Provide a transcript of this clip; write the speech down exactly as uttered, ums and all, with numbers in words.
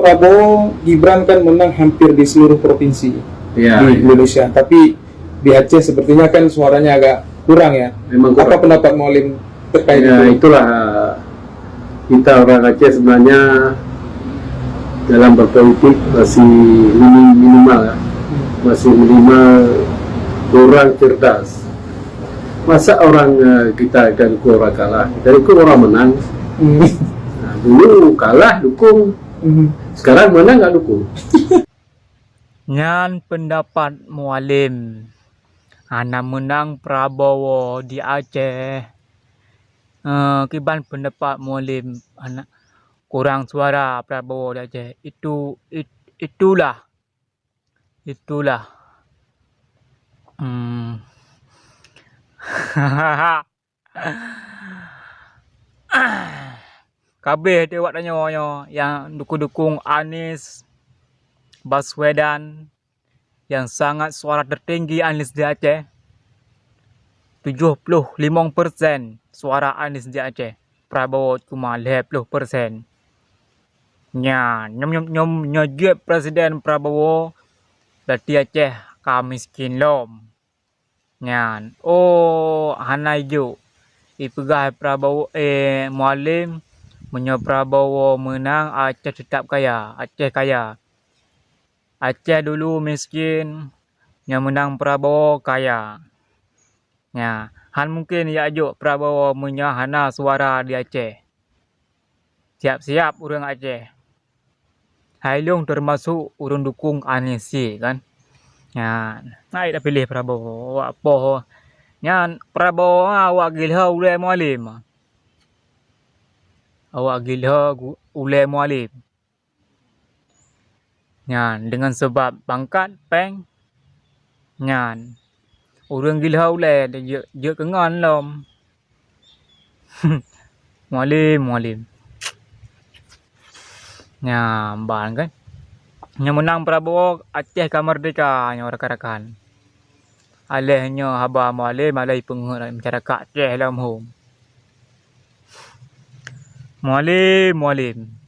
Prabowo, Gibran kan menang hampir di seluruh provinsi di Indonesia. Tapi di Aceh sepertinya kan suaranya agak kurang, ya. Memang kurang. Apa pendapat Mualem terkait itu? Ya, itulah, kita orang Aceh sebenarnya dalam berpolitik masih minim-, minimal, ya. Masih minimal, kurang cerdas. Masa orang, eh, kita akan dukung orang kalah, kita dukung orang menang. Hmm. Nah, dulu kalah dukung, sekarang menang nggak dukung. Nyan pendapat Mualem. Hana menang Prabowo di Aceh. Eh, kiban pendapat Mualem, hana, kurang suara Prabowo di Aceh. Itu, it-, itulah. Itulah. Hmm. Kabeh deh awak tanyoe nyoe nyang dukung-dukung Anies Baswedan, nyang sangat suara tertinggi Anies di Aceh. Tujoh ploh limong persen suara Anies di Aceh. Prabowo cuma lhèe ploh persen. Nyan, nyoe, nyoe, nyoe, nyoe jeuet Presiden Prabowo, berarti Aceh ka miskin lom. Nyan, oh, hana ijok. Ipeugah Prabowo, eh, Mualem, meunyoe Prabowo meunang, Aceh tetap kaya, Aceh kaya. Aceh dulu miskin, nyoe meunang Prabowo kaya. Nya, han mungken jak jok Prabowo meunyoe hana suara di Aceh. Siap-siap ureuëng Aceh. Hai lôn teumasok ureuëng dukung Anies kan. Nya, hai tapiléh Prabowo, awak poh. Nyan Prabowo awak gilho ulée Mualem. Awak gilho gu-, ulée Mualem. Nyan, deungon seubab pangkat, péng, nyan, ureuëng gilho ulée jeuet, jeuet keu ngon lom. Mualem, Mualem. Nyan, ban kan. Nyang meunang Prabowo, Aceh ka merdeka, nyoe rakan-rakan. Aléh nyoe haba Mualem, aléh peungeuh masyarakat Aceh lom hom. Mualem, Mualem.